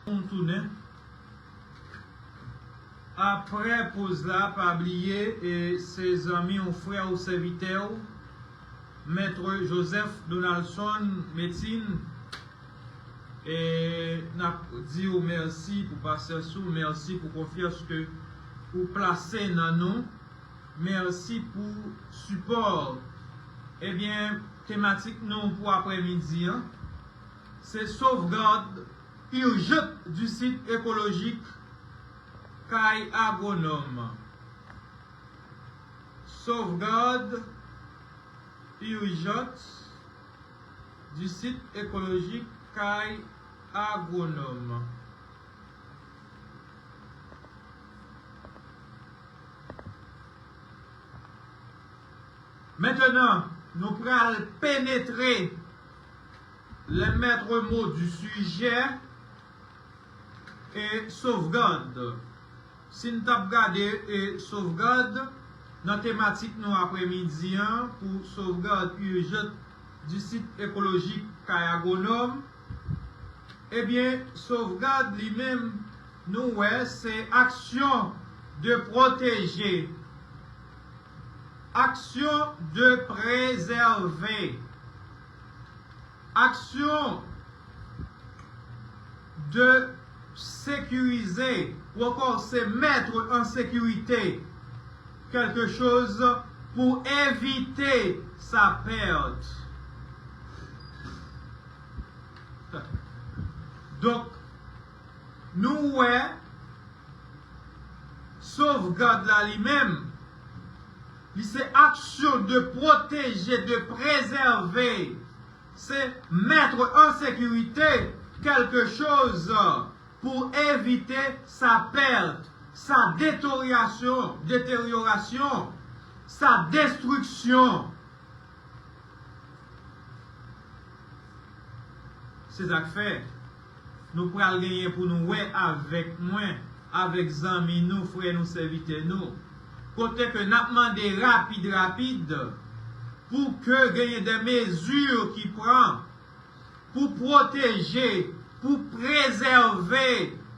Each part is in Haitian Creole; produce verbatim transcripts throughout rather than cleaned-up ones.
Nou tounen. Apre poz la, pa bliye, e, se zanmi w, frè w, sèvitè w, Mèt Joseph Donaldson Metin. E n ap di w mèsi pou pasyans ou, mèsi pou konfyans ke ou plase nan nou, mèsi pou sipò. Ebyen, tematik nou pou aprèmidi an, se sauvegarde urgente du site écologique Kay Agwonòm. Sauvegarde urgente du site écologique Kay Agwonòm. Mentenan, nou pral penetre les maîtres mots du sujet e sauvegarde. Si n t ap gade e sauvegarde nan tematik nou aprèmidi an pou sauvegarde urgente du site écologique Kay Agwonòm, ebyen, sauvegarde li menm, nou wè, se action de protéger, action de préserver, action de sécuriser, ou encore se mettre en sécurité quelque chose pour éviter sa perte. Donk, nou wè, sauvegarde la li menm, li se action de protéger, de préserver, se mettre en sécurité quelque chose pour éviter sa perte, sa détérioration, détérioration, sa destruction. Se sa k fè nou pral genyen pou nou wè avèk mwen, avèk zanmi nou, frè nou, sèvitè nou, kote ke n ap mande rapid, rapid, pou ke genyen de mezi ki pran pou pwoteje, pou prezève,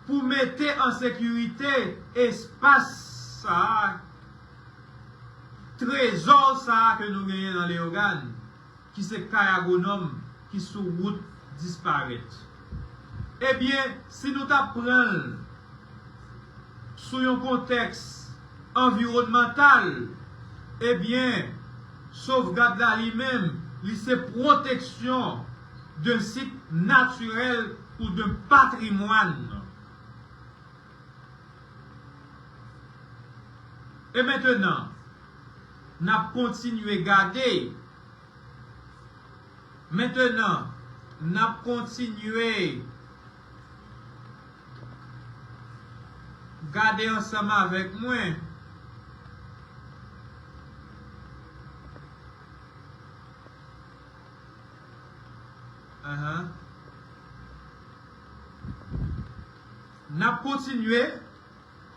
pou mete an sekirite espas sa a, trezò sa a ke nou genyen nan Leyogàn, ki se Kay Agwonòm ki sou wout disparèt. Ebyen, si nou ta pran l sou yon kontèks anviwònmantal, ebyen, sovgad la li menm, li se pwoteksyon d'un site naturel ou d'un patrimoine. E mentenan, n ap kontinye gade. Mentenan, n ap kontinye gade ansanm avèk mwen. Ahan. N ap kontinye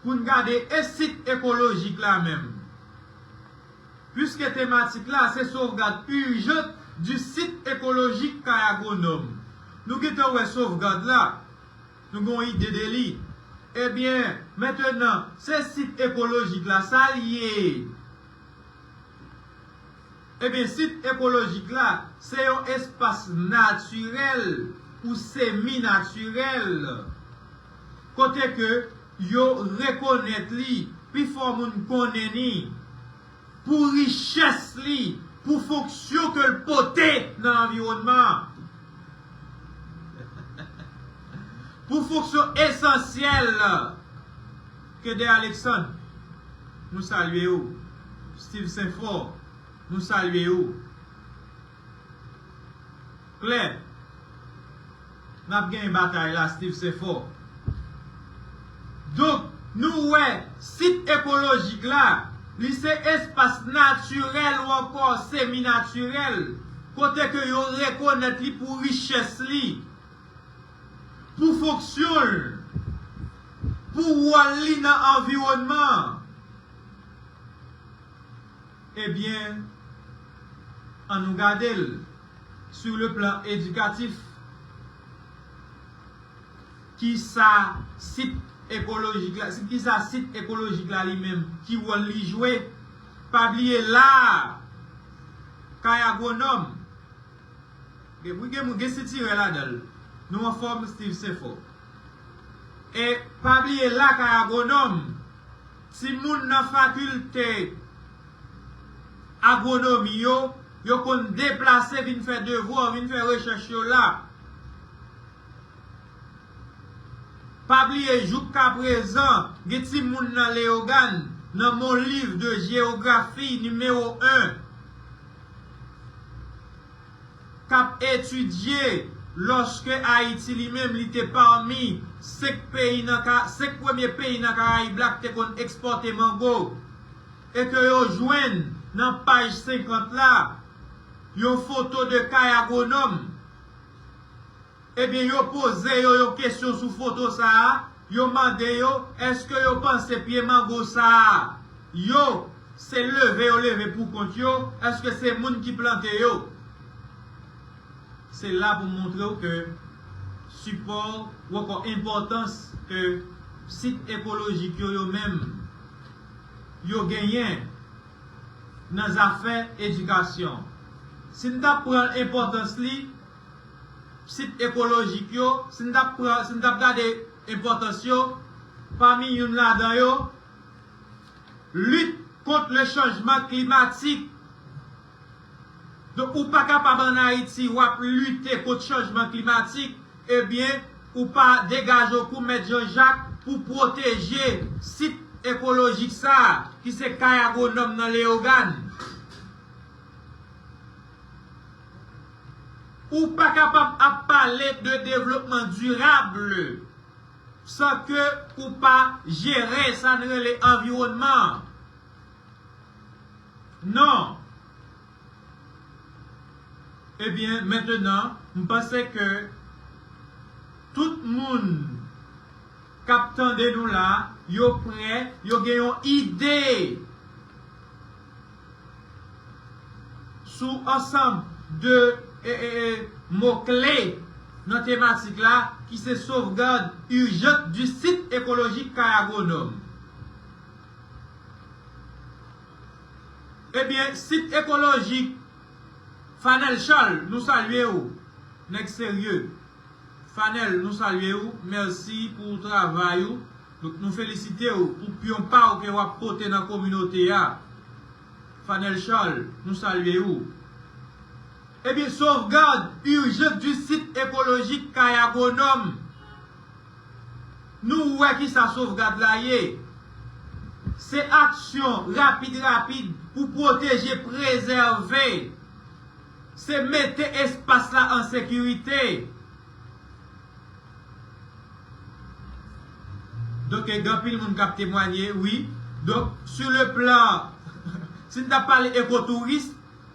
pou n gade e sit ekolojik la menm. Piske tematik la se sauvegarde urgente du site écologique Kay Agwonòm. Nou gentan wè sovgad la, nou gen yon ide de li. Ebyen, mentenan, se sit ekolojik la, sa l ye? Ebyen, sit ekolojik la, se yon espas natirèl ou semi natirèl, kote ke yo rekonèt li, pifò moun konnen li, pou richès li, pou fonksyon ke l pote nan anviwònman an, pou fonksyon esansyèl. Kede Alexandre, nou salye w. Steve Senfò, nou salye w. Klè, n ap genyen batay la, Steve Senfò. Donk, nou wè, sit ekolojik la, li se espas natirèl ou ankò semi natirèl, kote ke yo rekonèt li pou richès li, pou fonksyon l, pou wòl li nan anviwònman an. Ebyen, ann nou gade l sur le plan éducatif. Kisa sit ekolojik la, kisa sit ekolojik la li menm, ki wòl li jwe? Pa bliye la a, Kay Agwonòm, gen, gen, gen sitirè ladan l. Nou anfòm, Steve Senfò. E pa bliye la, Kay Agwonòm, timoun nan fakilte agwonomi yo, yo konn deplase vin fè devwa, vin fè rechèch yo la. Pa bliye, joukaprezan, gen timoun nan Leyogàn, nan mon livre de géographie nimewo en, k ap etidye lòske Ayiti li menm li te pami senk peyi nan Ka-, senk premye peyi nan Karayib la k te konn ekspòte mango, e ke yo jwenn nan paj senkant la, yon foto de Kay Agwonòm. Ebyen, yo poze yo yon kesyon sou foto sa a, yo mande yo, èske yo panse pye mango sa a, yo, se leve yo leve pou kont yo, èske se moun ki plante yo? Se la pou montre w ke sipò, ou ankò enpòtans ke sit ekolojik yo, yo menm, yo genyen nan zafè edikasyon. Si n t ap pran enpòtans li, sit ekolojik yo, si n t ap pran, si n t ap gade enpòtans yo, pami youn ladan yo, lit kont le chanjman klimatik. Donk, ou pa kapab ann Ayiti, w ap lite kont chanjman klimatik, ebyen, ou pa degaje w kou Mèt Jan Jak pou pwoteje sit ekolojik sa a, ki se Kay Agwonòm nan Leyogàn. Ou pa kapab ap pale de devlopman dirab san ke ou pa jere sa n rele anviwònman an. Non. Ebyen, mentenan, m panse ke tout moun k ap tande nou la, yo prè, yo gen yon ide sou ansanm de, e, e, e, mo kle nan tematik la, ki se sauvegarde urgente du site écologique Kay Agwonòm. Ebyen, sit ekolojik Fanel Charles, nou salye w, nèg serye. Fanel, nou salye w, mèsi pou travay ou. Donk, nou felisite w pou pyon pa w ke w ap pote nan kominote a. Fanel Charles, nou salye w. Ebyen, sauvegarde urgente du site écologique Kay Agwonòm, nou wè kisa sovgad la ye. Se aksyon rapid, rapid pou pwoteje, prezève. Se mete espas la an sekirite. Donk, gen anpil moun k ap temwanye, wi. Donk, sur le plan, si n t ap pale ekotouris,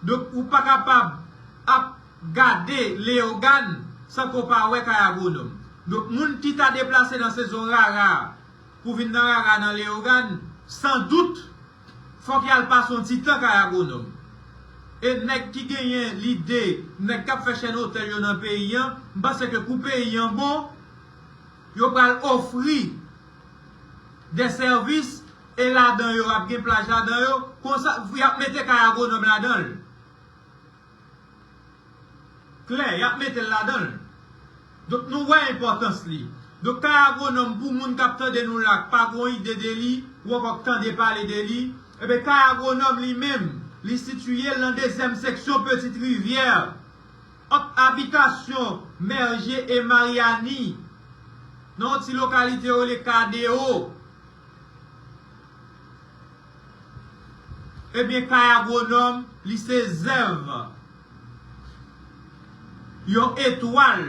donk, ou pa kapab ap gade Leyogàn san ke w pa wè Kay Agwonòm. Donk, moun ki ta deplase nan sezon rara pou vin nan rara nan Leyogàn, san dout, fòk y al pase yon ti tan Kay Agwonòm. E nèg ki genyen lide, nèg k ap fè chèn otèl yo nan peyi an, m panse ke pou peyi an bon, yo pral ofri de sèvis, e ladan yo, ap gen plaj ladan yo, konsa, y ap mete Kay Agwonòm ladan l. Klè, y ap mete l ladan l. Donk, nou wè enpòtans li. Donk, Kay Agwonòm, pou moun k ap tande nou la, k pa gon ide de li, ou ankò k tande pale de li, ebyen, Kay Agwonòm li menm, li sitiye l nan dezyèm seksyon Petite Rivière, ant abitasyon Mèje e Maryani, nan yon ti lokalite yo rele Kadeo. Ebyen, Kay Agwonòm, li se zèv yon etwal.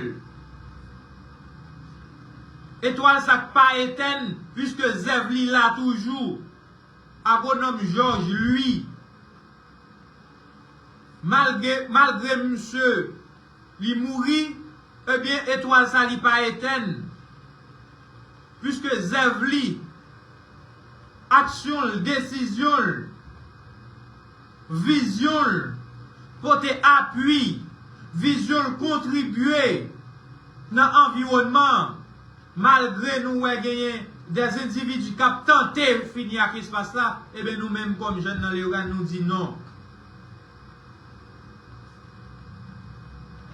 Etwal sa k pa etèn, piske zèv li la toujou. Agwonòm Georges Louis. Malgre, malgre misye li mouri, ebyen, etwal sa li pa etèn. Piske zèv li, aksyon l, desizyon l, vizyon l, pote apui, vizyon l kontribye nan anviwònman an. Malgre nou wè genyen dèzendividi k ap tante fini ak espas la, ebyen nou menm kòm jèn nan Leyogàn, nou di non.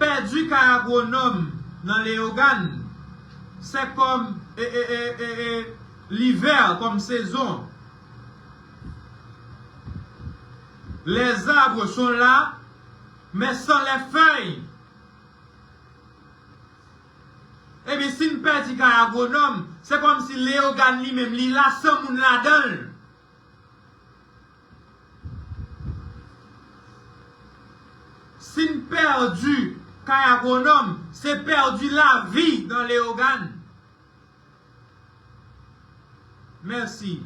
Pèdi kay agwonòm nan Leyogàn, se kòm e, e, e, e, e, livè kòm sezon. Les arbres sont là, mais sans les feuilles. Ebyen, si n pèdi kay agwonòm, se kòmsi Leyogàn li menm, li la san moun ladan l. Si n pèdi kay agwonòm, se pèdi lavi nan Leyogàn. Mèsi.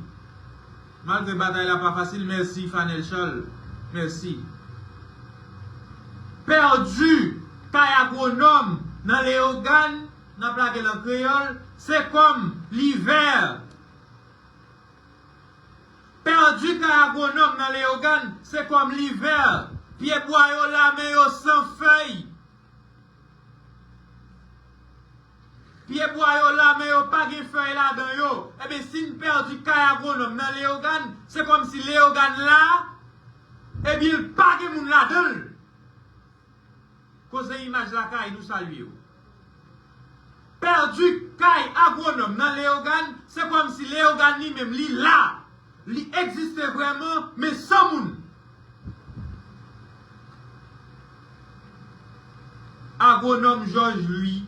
Malgre batay la pa fasil, mèsi Fanel Charles. Mèsi. Pèdi kay agwonòm nan Leyogàn, n ap lage l an kreyòl, se kòm livè. Pèdi kay agwonòm nan Leyogàn, se kòm livè. Pyebwa yo la, men yo san fèy. Pyebwa yo la, men yo pa gen fèy ladan yo. Ebyen, si n pèdi kay agwonòm nan Leyogàn, se kòmsi Leyogàn la, ebyen, l pa gen moun ladan l. Koze Imaj Lakay, nou salye w. Pèdi kay agwonòm nan Leyogàn, se kòmsi Leyogàn li menm, li la. Li egziste vrèman, men san moun. Agwonòm Georges Louis,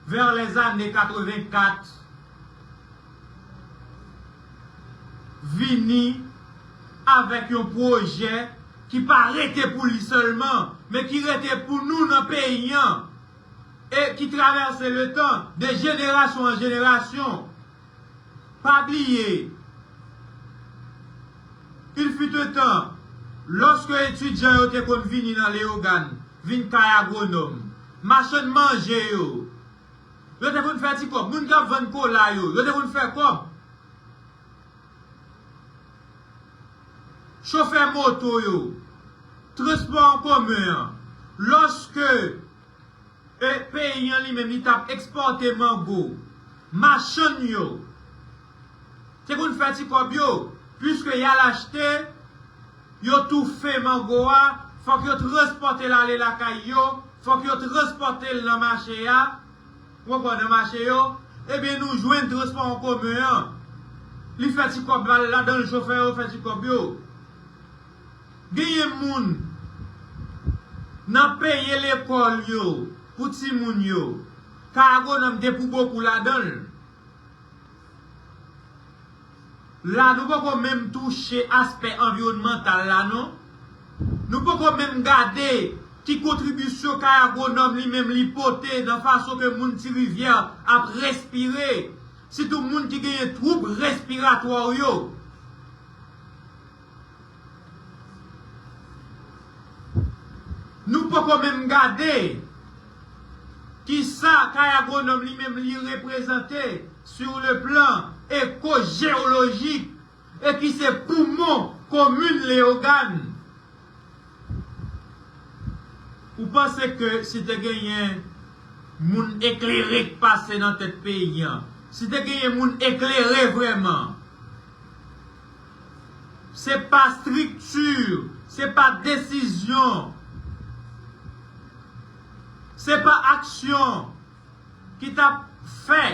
vers les années quatre-vingt-quatre, vini avèk yon pwojè ki pa rete pou li sèlman, men ki rete pou nou nan peyi an, e ki travèse letan, de jenerasyon an jenerasyon. Pa bliye, il fut un temps, lòske etidyan yo te konn vini nan Leyogàn, vin kay agwonòm, machann manje yo, yo te konn fè ti kòb. Moun k ap vann kola yo, yo te konn fè kòb. Chofè moto yo, transpò an komen an, lòske e peyi an li menm, li t ap ekspòte mango, machann yo te konn fè ti kòb yo, piske y al achte, yo toufe mango a, fòk yo transpòte l ale lakay yo, fòk yo transpòte l nan mache a, ou konprann, nan mache yo, ebyen, nou jwenn transpò an komen an. Li fè ti kòb la, ladan l, chofè yo fè ti kòb yo. Genyen moun nan peye lekòl yo pou timoun yo, kay agwonòm te pou bokou ladan l. La, nou poko menm touche aspè anviwònmantal la, non. Nou poko menm gade ki kontribisyon kay agwonòm li menm li pote nan fason ke moun Ti Rivyè ap respire, sitou moun ki genyen twoub respiratwa yo. Nou poko menm gade kisa kay agwonòm li menm li reprezante sur le plan écogéologique e ki se poumon komin Leyogàn. Ou panse ke si te genyen moun eklere k pase nan tèt peyi an, si te genyen moun eklere vrèman, se pa estrikti, se pa desizyon, se pa aksyon ki t ap fè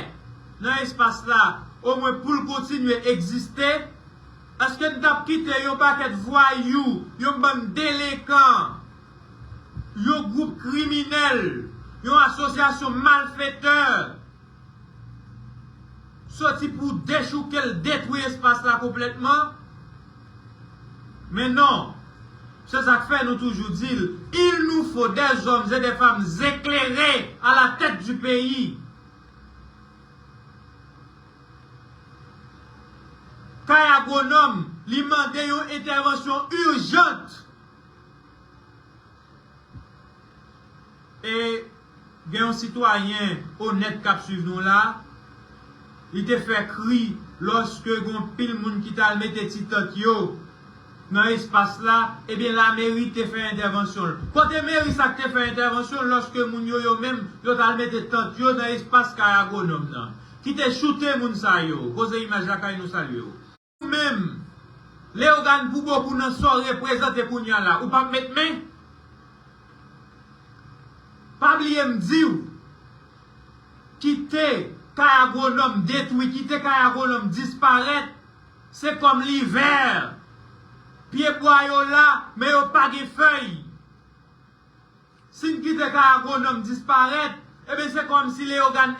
nan espas la, omwen pou l kontinye egziste, èske n t ap kite yon pakèt vwayou, yon bann delenkan, yon gwoup kriminèl, yon asosyasyon malfetè soti pou dechouke l, detwi espas la konplètman? Men non. Se sa k fè nou toujou di l, il nous faut des hommes et des femmes éclairés à la tête du pays. Kay agwonòm, li mande yon entèvansyon ijant. E gen yon sitwayen onèt k ap swiv nou la, li te fè kri lòske gen yon pil moun ki t al mete ti tant yo nan espas la, ebyen lameri te fè entèvansyon l. Kote meri sa k te fè entèvansyon l lòske moun yo, yo menm, yo t al mete tant yo nan espas kay agwonòm nan? ki te choute moun sa yo. Koze Imaj Lakay, nou salye w. Ou menm, Leyogàn Poubokou, nan sa w reprezante kounye a la, ou p ap met men? Pa bliye m di w, kite kay agwonòm detwi, kite kay agwonòm disparèt, se kòm livè. Pyebwa yo la, men yo pa gen fèy. Si n kite kay agwonòm disparèt, ebyen se kòm si Leyogàn